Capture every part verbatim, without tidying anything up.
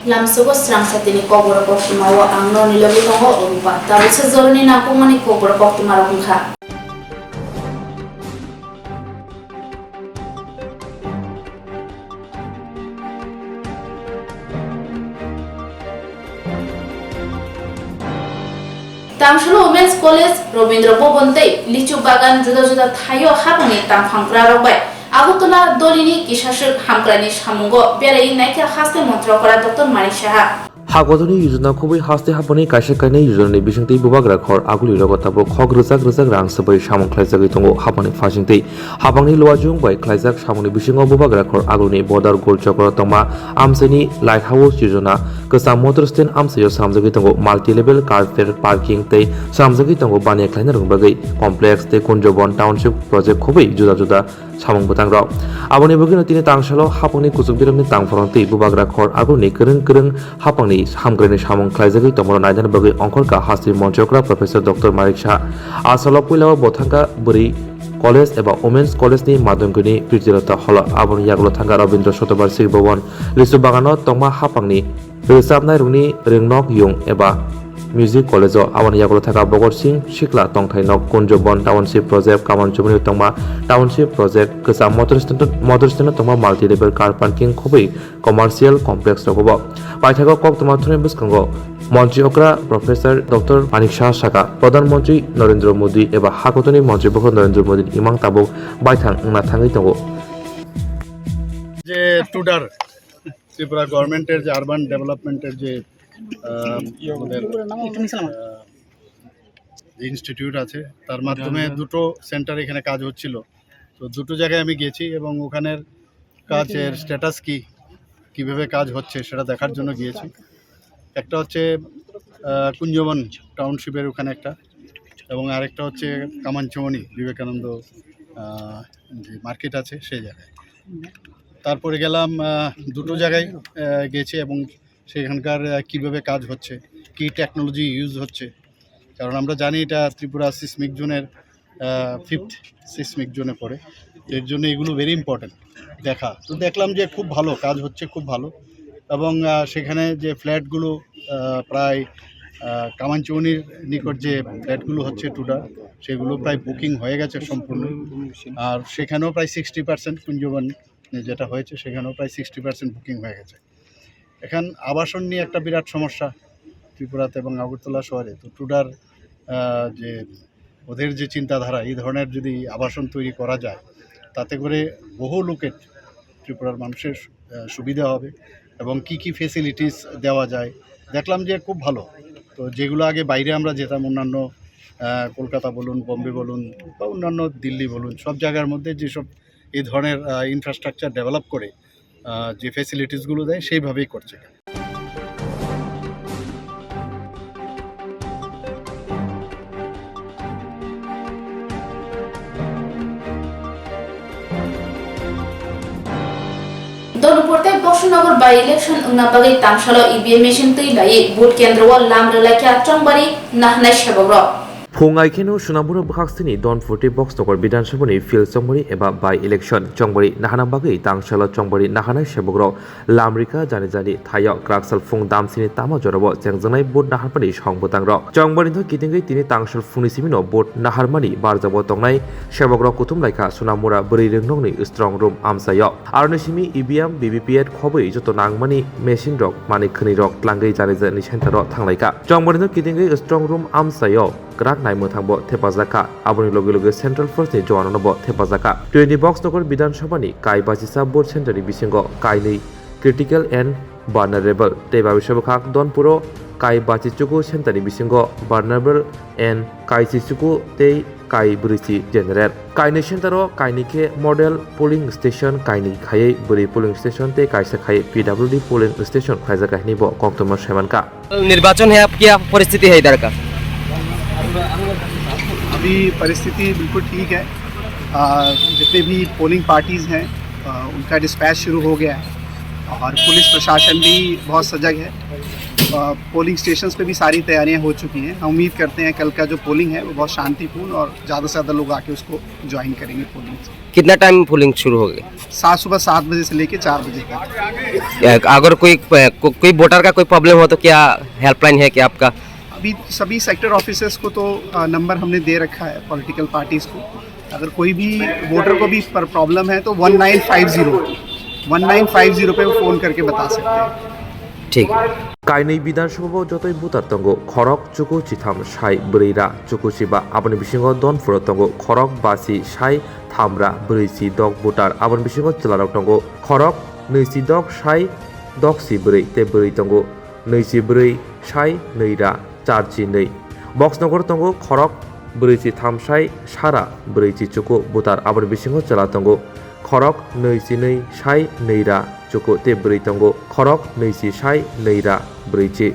Lamsogo srang satini kokborok koktwma o ang norni logi tongo Orupa. Tabuksa jorani nangkukmani kokborok koktwma rok wngkha. Tangsalo Women's College, Robindra Bhavan tei Lichu Bagan juda juda thaio hapangni tangphang kwrarok bai Agartala Dolini Kisaswk Hamkraini samungo beraiwi naikha haste montrokora Doctor Manik Saha. Hagotoni yojona khobwi haste hapangni kaisa kainwi yojonani bisingtwi bubagra khor aguli rogo tabuk khok rwjak rwjak rang swbai samung khlaijagwi tongo hapangni phasingtwi. Hapangni luajwng bai khlaijak samungni bisingo bubagra khor agulini border gol chokro tongma amchaini light house yojona, kwcham motor stand amchaio swnamjagwi tongo, multi level car parking tei swnamjagwi tongo baniya khlaina rwngna bagwi complex tei Kunjobon township project khobwi juda juda samung bwtangrok. Aboni bagwino tini tangsalo hapangni kuchuk birokni tangphorong tei bubagra khor agulini kwrwng kwrwng hapangni hamkraini samung khlaijagwi tongmano nainani bagwi ongkhorkha haste montrokora Professor Doctor Manik Saha. A salo puilao bo thangkha bwrwi college eba women's college ni madongkini Pritilota holo. Aboni yagulo thangkha Rabindra Shatobarshik Bhavan, Lisu Bagano tongma hapangni rwchapnairokni rwngnok yung eba music college o. Aboni yagulo thangkha Bogor Singh Sikla tongthai nok, Kunjobon township project, Kamanchumuni tongma township project, kwcham motor stand, motor stand o tongma multi level car parking khobwi commercial complex rogo bo. Paithago koktwma thumni bwskango montri okra Professor Doctor Manik Saha saka, Pradhan Montri Narendra Modi eba hakotoni montri bokor Narendra Modi ni imang tabuk baithang wngna thangwi tongo. যে টুডার ত্রিপুরা গভর্নমেন্টের যে আরবান ডেভেলপমেন্টের যে আহ, আমাদের আহ, যে ইনস্টিটিউট আছে, তার মাধ্যমে দুটো সেন্টার এখানে কাজ হচ্ছিল। তো দুটো জায়গায় আমি গেছি এবং ওখানের কাজের স্ট্যাটাস কি, কিভাবে কাজ হচ্ছে সেটা দেখার জন্য গিয়েছি। একটা হচ্ছে আহ, কুঞ্জবন টাউনশিপের ওখানে একটা, এবং আরেকটা হচ্ছে কামানচুমনি বিবেকানন্দ আহ, যে মার্কেট আছে সেই জায়গায়। তারপরে গেলাম আহ, দুটো জায়গায় আহ, গেছি এবং সেখানকার আহ, কিভাবে কাজ হচ্ছে, কি টেকনোলজি ইউজ হচ্ছে, কারণ আমরা জানি এটা ত্রিপুরা সিসমিক জোনের ফিফথ সিসমিক জোনে পড়ে। এর জন্য এগুলো ভেরি ইম্পর্টেন্ট দেখা। তো দেখলাম যে খুব ভালো কাজ হচ্ছে, খুব ভালো। এবং আহ, সেখানে যে ফ্ল্যাটগুলো আহ, প্রায় আহ, কামানচুনির নিকট যে ফ্ল্যাটগুলো হচ্ছে টুডা, সেগুলো প্রায় বুকিং হয়ে গেছে সম্পূর্ণ। আর সেখানেও প্রায় সিক্সটি পার্সেন্ট কুঞ্জবন যেটা হয়েছে, সেখানেও প্রায় সিক্সটি পার্সেন্ট বুকিং হয়ে গেছে। এখন আবাসন নিয়ে একটা বিরাট সমস্যা ত্রিপুরাতে এবং আগরতলা শহরে। তো টুডার আহ, যে ওদের যে চিন্তাধারা, এই ধরনের যদি আবাসন তৈরি করা যায়, তাতে করে বহু লোকের, ত্রিপুরার মানুষের আহ, সুবিধা হবে এবং কি কি ফেসিলিটিস দেওয়া যায়। দেখলাম যে খুব ভালো। তো যেগুলো আগে বাইরে আমরা যেতাম, অন্যান্য আহ, কলকাতা বলুন, বোম্বে বলুন বা অন্যান্য দিল্লি বলুন, সব জায়গার মধ্যে যেসব এই ধরনের আহ, ইনফ্রাস্ট্রাকচার ডেভেলপ করে আহ, যে ফেসিলিটিসগুলো দেয়, সেইভাবেই করছে। Dhonupur tei Boksanagar by-election wngna bagwi tangsalo E V M machine twi laiwi vote kendro o lam rwlaikha Chongbari naharnai sebakrok. Phung ai kheno Sonamura bwkhaksini Dhonpur tei Boksanagar Bidhan Sabhani field Chongbari eba by-election. Chongbari naharna bagwi tangsalo Chongbari naharnai sebakrok lam rikha jani jani thaio kwraksal phung damsini tama jorao chengjaknai vote naharmani song bwtangrok. Chongbari no kitingwi tini tangsal phungni simino vote naharmani barjabo tongnai sebakrok kuthum laikha Sonamura bwrwi rwngnokni strong room amchaio. Aroni simi E V M, V V P A T khobwi joto nangmani machine rok manwi khwnwi rok tlangwi jani jani center o thanglaikha. Chongbari no kitingwi strong room amchaio kwrak naimwthangbo thepajakha. Aboni loge loge Central Force ni jawano no bo thepajakha. Twenty Boksanagar Bidhan Sabha ni kai bachisa vote center ni bisingo kainwi critical and vulnerable tei babisa bwkhak Dhonpuro kai bachichuku center ni bisingo vulnerable and kai chichuku tei kai brwichi general. Kainwi center o kainwi khe model polling station, kainwi khaiwi bwrwi polling station tei kaisa khaiwi P W D polling station khlaijak hai hinwi bo koktwma saimankha. निर्वाचन है, अब क्या परिस्थिति है इधर का? अभी परिस्थिति बिल्कुल ठीक है। आ, जितने भी पोलिंग पार्टीज हैं, आ, उनका डिस्पैच शुरू हो गया है। और पुलिस प्रशासन भी बहुत सजग है। अ, पोलिंग स्टेशंस पे भी सारी तैयारियां हो चुकी हैं। हम उम्मीद करते हैं कल का जो पोलिंग है वो बहुत शांतिपूर्ण और ज़्यादा से ज़्यादा लोग आके उसको ज्वाइन करेंगे पोलिंग से। कितना टाइम पोलिंग शुरू होगी? सात, सुबह सात बजे से लेके चार बजे तक। या, अगर कोई, को-, कोई वोटर का कोई प्रॉब्लम हो तो क्या हेल्पलाइन है क्या आपका? अभी सभी सेक्टर ऑफिसर्स को तो, अ, नंबर हमने दे रखा है पॉलिटिकल पार्टीज को। अगर कोई भी वोटर को भी पर प्रॉब्लम है तो one nine five zero, one nine five zero पे वो फ़ोन करके बता सकते हैं। ठीक। Kainwi Bidhan Sabha o jotoi voter tongo khorok chuku chitham sai bwrwi ra chuku chiba, aboni bisingo Donphuro tongo khorok basi sai tham ra bwrwi chi dok voter, aboni bisingo chwlarok tongo khorok nwi chi dok sai dok si bwrwi tei bwrwi tongo nwi chi bwrwi sai nwi ra char chi nwi. Boxnogor tongo khorok bwrwi chi tham sai sara bwrwi chi chuku voter, aboni bisingo chwla tongo khorok nwi chi nwi sai nwi ra chuku tei bwrwi tongo khorok nwi chi sai nwi ra bwrwi chi.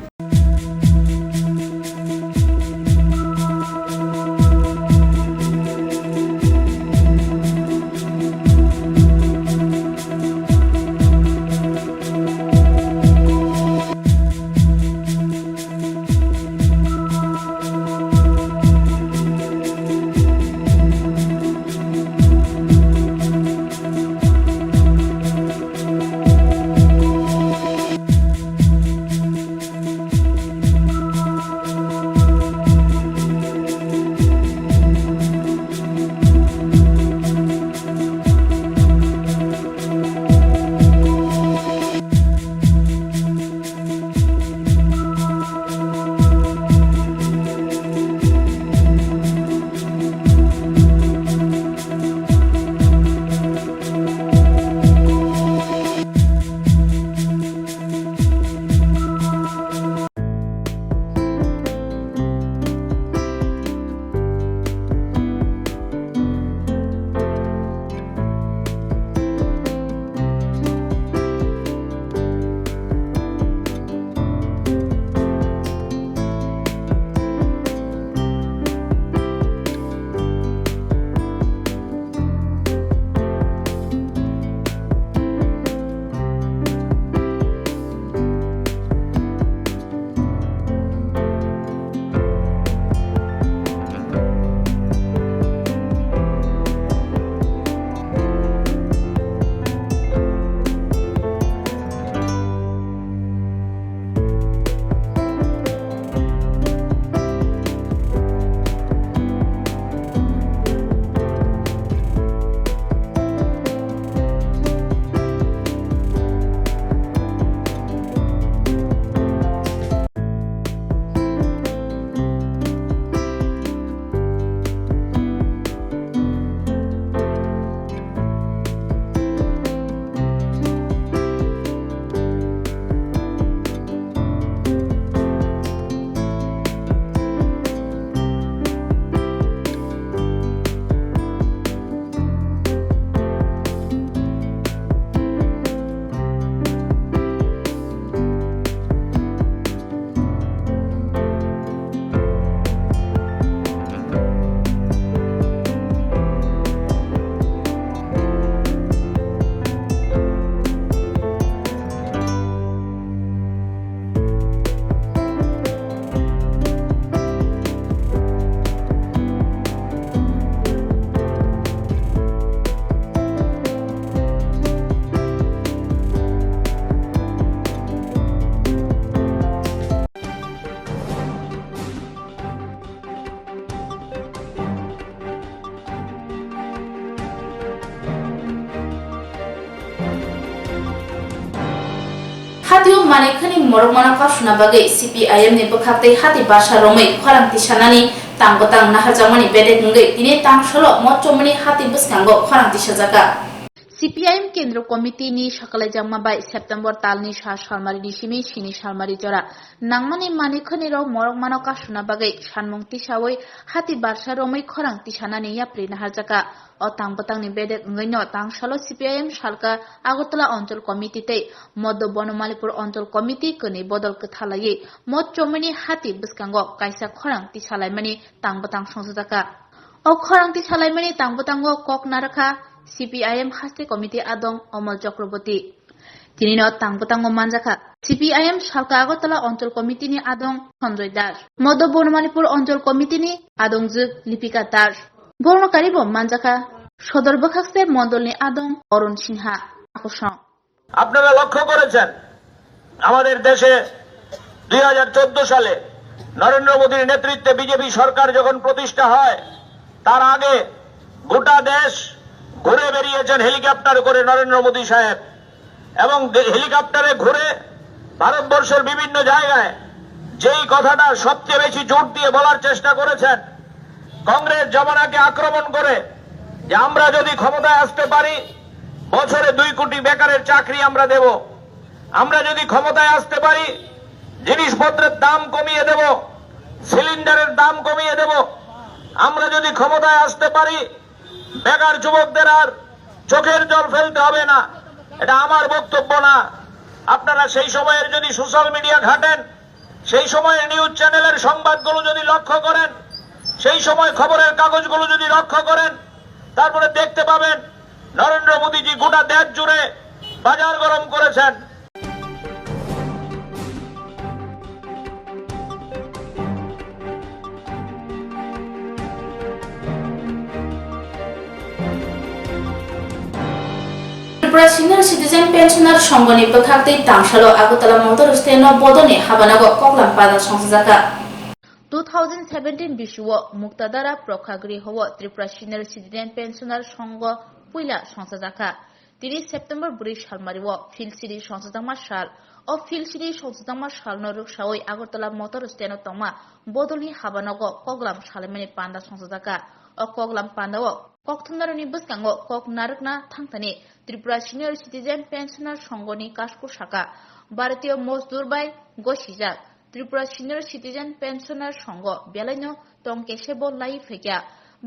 Hatio manwi khani morok mano kasuna bagwi C P I M ni bwkhak tei hati barsa romwi khorang tisanani tang bwtang naharjakmani bedek wngwi tini tangsolo Mochomoni hati bwskango khorang tisajakha. C P I M Kendro Committee ni sakalaijakma bai September talni sa salmari ni simi sini salmari jora nangmani manwi khani rok morok mano kasuna bagwi sanmung tisawi hati barsa romwi khorang tisanani yapri naharjakha. O tang bwtangni bedek wngwino tangsalo C P I M salka Agartala Onchol Committee tei Moddo Bonomalipur Onchol Committee kwnwi bodol kwthalaiwi Mochomoni hati bwskango kaisa khorang tisalaimani tang bwtang songchajakha. O khorang tisalaimani tang bwtango kok narwkha C P I M haste committee adong Omol Chakraborty. Tinino tang bwtango manjakha C P I M Salka Agartala Onchol Committee ni adong Sanjoy Das, Modo Bonomanipur Onchol Committee ni adongjwk Lipika Das. Borokno karibo manjakha Sodor Bwkhakse Mondolni adong Arun Sinha. Akosong. আপনারা লক্ষ্য করেছেন, আমাদের দেশে দুই হাজার চোদ্দ সালে নরেন্দ্র মোদীর নেতৃত্বে বিজেপি সরকার যখন প্রতিষ্ঠা হয়, তার আগে গোটা দেশ ঘুরে বেরিয়েছেন হেলিকপ্টার করে নরেন্দ্র মোদী সাহেব। এবং দে-, হেলিকপ্টারে ঘুরে ভারতবর্ষের বিভিন্ন জায়গায় যেই কথাটা সবচেয়ে বেশি জোর দিয়ে বলার চেষ্টা করেছেন, কংগ্রেস জমানাকে আক্রমণ করে যে আমরা যদি ক্ষমতায় আসতে পারি, বছরে দুই কোটি বেকারের চাকরি আমরা দেব, আমরা যদি ক্ষমতায় আসতে পারি, জিনিসপত্রের দাম কমিয়ে দেব, সিলিন্ডারের দাম কমিয়ে দেব, আমরা যদি ক্ষমতায় আসতে পারি, বেকার যুবকদের আর চোখের জল ফেলতে হবে না। এটা আমার বক্তব্য না। আপনারা সেই সময়ের যদি সোশ্যাল মিডিয়া ঘাটেন, সেই সময়ের নিউজ চ্যানেলের সংবাদগুলো যদি লক্ষ্য করেন, সেই সময় খবরের কাগজগুলো যদি লক্ষ্য করেন, তারপরে দেখতে পাবেন নরেন্দ্র মোদীজি গোটা দেশ জুড়ে বাজার গরম করেছেন। Tripura Senior Citizen Pensioner Songho ni bwkhak tei tangsalo Agartala Motor Stand o bodolni habanago koklam panda songchajakha. Two thousand seventeen bisio Muktadara Prokkhagriho o Tripura Senior Citizen Pensioner Songho puila songchajakha. Tini September bwrwi salmari o Philsiri songchajakma sal. O Philsiri songchajakma salno rwksawi Agartala Motor Stand o tongma bodolni habanogo koklam salaimani panda songchajakha. O koklam pandao kokthumnarokni bwskango kok narwkna thangthani Tripura Senior Citizen Pensioner Songho ni kasku saka Bharatiya Mozdur bai gosijak Tripura Senior Citizen Pensioner Songho belaino tong kesebo lai phaikha.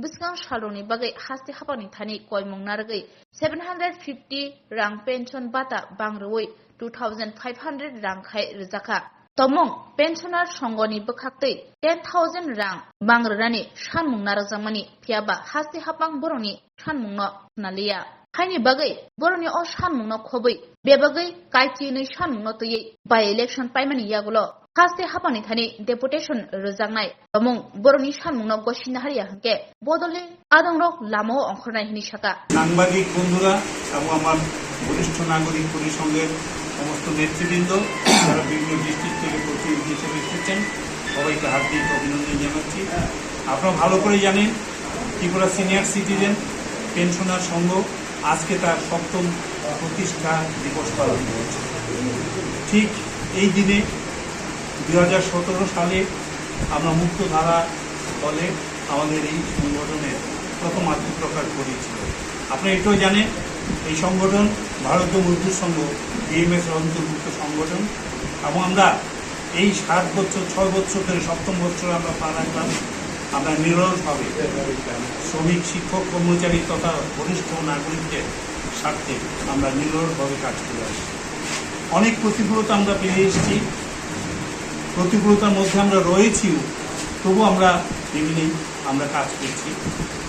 Bwskang salrokni bagwi haste haphangni thani koimung narwgwi seven hundred fifty rang pension bata bang rwui two thousand five hundred rang khai rwjakha. Tomung pensioner songoni bwkhaktwi ten thousand rang bang rwnani sanmung narwkjakmani, phiyaba haste haphang borokni sanmungno khwnaliya. Haini bagwi borokni o sanmungno khobwi bebagwi kaichiyunwi sanmungno twiwi by election paimani yagulo haste haphangni thani deputation rwjaknai tomung borokni sanmungno gosina hariya hwnkhe bodolni adongrok lamao ongkhornai hwnwi sakha. সাংবাদিক বন্ধুরা এবং আমার বরিষ্ঠ নাগরিক পরিসংঘের সমস্ত নেতৃবৃন্দ, যারা বিভিন্ন ডিস্ট্রিক্ট থেকে প্রতিনিধি হিসেবে এসেছেন, সবাইকে হার্দিক অভিনন্দন জানাচ্ছি। আপনারা ভালো করে জানেন, ত্রিপুরা সিনিয়র সিটিজেন পেনশনার সংঘ আজকে তার সপ্তম প্রতিষ্ঠা দিবস পালন করছে। ঠিক এই দিনে দুই হাজার সতেরো সালে আমরা মুক্তধারা দলে আমাদের এই সংগঠনের প্রথম আত্মপ্রকাশ ঘটেছিল। আপনারা এটাও জানেন, এই সংগঠন ভারতীয় মজদুর সংঘ, বিএমএস এর অন্তর্ভুক্ত সংগঠন, এবং আমরা এই সাত বছর, ছয় বছর ধরে, সপ্তম বছরে আমরা পা রাখলাম। আমরা নিরলসভাবে শ্রমিক, শিক্ষক, কর্মচারী তথা বরিষ্ঠ নাগরিকদের স্বার্থে আমরা নিরলসভাবে কাজ করে আসছি। অনেক প্রতিকূলতা আমরা পেয়ে এসেছি, প্রতিকূলতার মধ্যে আমরা রয়েছিও, তবু আমরা এমনি আমরা কাজ করছি।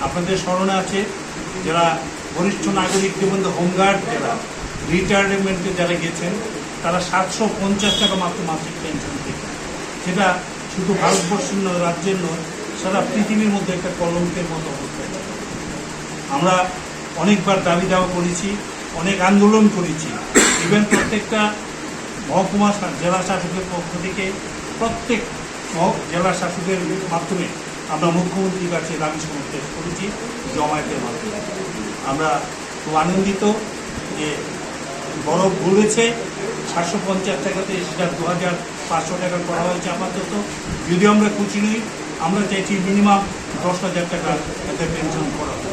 আপনাদের স্মরণে আছে, যারা বরিষ্ঠ নাগরিক, যেমন হোমগার্ড, যারা রিটায়ারমেন্টে যারা গেছেন, তারা সাতশো পঞ্চাশ টাকা মাত্র মাসিক পেনশন পেতেন, যেটা শুধু ভারতবর্ষের নয়, রাজ্যের নয়, সারা পৃথিবীর মধ্যে একটা কলঙ্কের মতো অবস্থা ছিল। আমরা অনেকবার দাবি দাওয়া করেছি, অনেক আন্দোলন করেছি, ইভেন প্রত্যেকটা মহকুমা শা-, জেলা শাসকের পক্ষ থেকে প্রত্যেক মহ-, জেলা শাসকের মাধ্যমে আমরা মুখ্যমন্ত্রীর কাছে দাবি সমর্থন করেছি জমায়েতের মাধ্যমে। আমরা খুব আনন্দিত যে বড় ভুল হয়েছে, সাতশো পঞ্চাশ টাকাতে সেটা দু হাজার পাঁচশো টাকা করা হয়েছে আপাতত। যদিও আমরা খুশি নই, আমরা চাইছি মিনিমাম দশ হাজার টাকা এতে পেনশন করা হোক।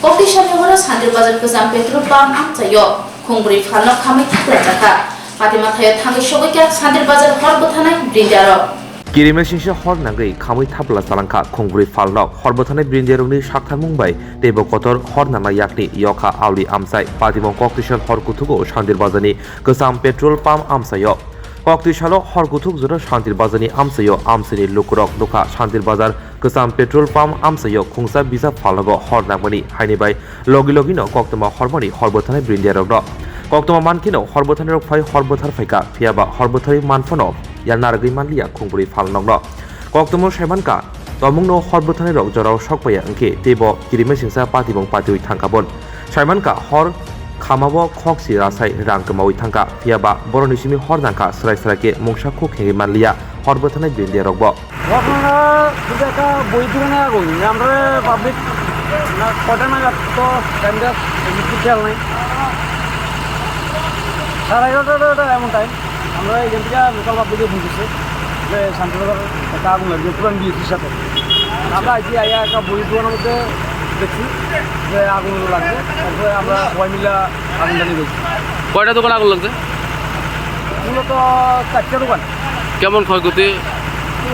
Kokti sani horo Santir Bazar kwcham petrol pump amchaio khungbrwi phalno khamwi thaplajakha. Patima thaio thangwi sogwikha Santir Bazar hor bwthanai brindarok. Kirima singsa hor nangwi khamwi thapla chalangkha khungbrwi phalno. Hor bwthanai brindarokni saktharmung bai teibo kotor hor nangna yakni yokha auli amchai. Patimung koktisan hor kuthugo Santir Bazarni kwcham petrol pump amchaio. Kokti salo hor kuthuk jora Santir Bazarni amchaio amchaini lukurok nukha Santir Bazar kwcham petrol pump amchaio khungsa bisa phalnogo hor nangmani, haini bai logi logino koktwma hormani hor bwtharnai brindarokno. Koktwma mankheno hor bwtharnairok phai hor bwthar phaikha, phiyaba hor bwtharwi manphano ya narwgwi manliya khungbrwi phalnokno. Koktwma saimankha, tomungno hor bwtharnairok jorao sokpaiya hwnkhe teibo kirima singsa patimung patiwi thangkhabon. Saimankha hor khamao khokchi rasai rang kwmawi thangkha, phiyaba borokni simi hor nangkha, swrai swrai khe mungsa khuk hengwi manliya hor bwtharnai brindarokbo. ঘটনা দুটো একটা বই দোকানে আগুন, আমরা পাবলিক না কটা নাগাদ তো টাইমটা একটু খেয়াল নেই, সাড়ে এগারোটা এমন টাইম। আমরা এখান থেকে লোকাল পাবলিকে ফোন করছে যে শান্তিনগর একটা আগুন লাগছে পুরান বিএসির সাথে। আমরা আইসি আইয়া একটা বই দোকানের মধ্যে দেখছি যে আগুন লাগছে, তারপরে আমরা সবাই মিলে আগুনটা নিয়ে গেছি। কয়টা দোকান আগুন লাগছে? মূলত চারটা দোকান। কেমন ক্ষয়ক্ষতি?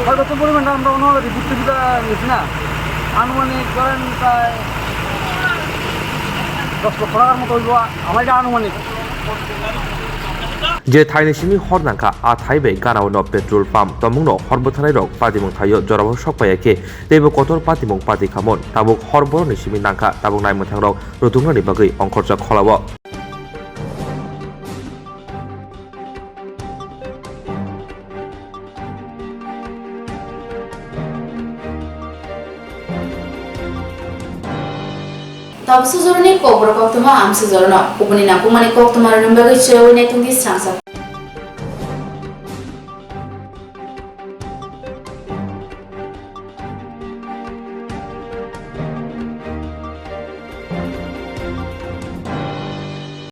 ক্ষয়ক্ষতির পরিমাণটা আমরা ওনার রিপোর্ট টিপোর্টটা নিচ্ছি না, আনুমানিক ধরেন প্রায় দশ লক্ষ টাকার মতো হইব, আমার এটা আনুমানিক। Je thaini simi hor nangkha, a thai bai ganao no petrol pump tomungno hor bwtharnairok patimung thaio jorao sokpaiya khe teibo kotor patimung pati khamon. Tabuk hor borokni simi nangkha, tabuk naimwthangrok rutungnani bagwi ongkhorjak kholao. Tabuk sujurni kokborok koktwma amsujorno kubuni nangkukmani koktwma rwna bagwi chwrawi naitungdi srangsa.